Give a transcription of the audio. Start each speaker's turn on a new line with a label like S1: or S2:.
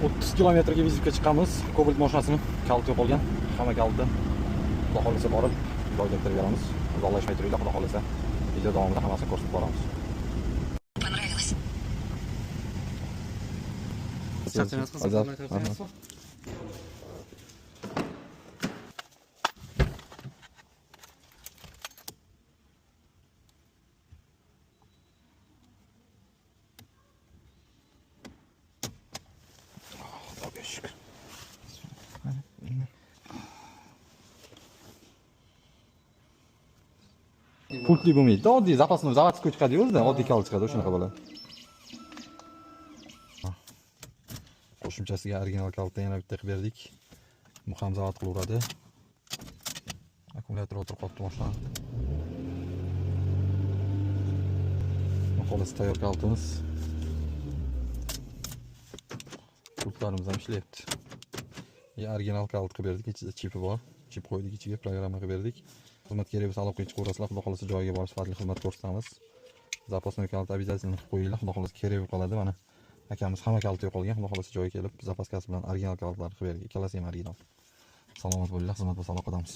S1: 30 kilometrga вызов ga chiqamiz. Cobalt mashinasini kaliti yo'qolgan. Hamma kaliti. Xudo xohlasa, borib joyiga keltirib beramiz. Uzoqlashmay turinglar, xudo xohlasa. Video davomida hammasini ko'rsatib boramiz.
S2: Понравилось.
S1: Charchamayapsiz?
S3: Charchamayapsizmi?
S1: Xudoga shukr. Pultli bo'lmaydi. Oddiy запасной, заводской chiqadi o'zidan, oddiy kalit chiqadi, shunaqa bo'ladi. Qo'shimchasiga original kalitdan yana bitta qilib berdik. Bu ham zavod qilaveradi. Akkumulyator o'tirib qolibdi mashinani. Xolos, tayyor kalitimiz. Pultlarimiz ham ishlayapti. Ya original kalit qilib berdik, ichida chipi bor. Chip qo'ydik ichiga, programma qilib berdik. Xizmat kerak bo'lsa, aloqaga chiqaverasizlar. Xudo xohlasa, joyiga borib sifatli xizmat ko'rsatamiz. Запасной kalit обязательно qilib qo'yinglar. Xudo xohlasa, kerak bo'lib qoladi. Mana akamiz hamma kaliti yo'qolgan. Xudo xohlasa, joyiga kelib запаска si bilan original kalitlarni qilib berdik. Ikkalasi ham original. Salomat bo'linglar, xizmat bo'lsa, aloqadamiz.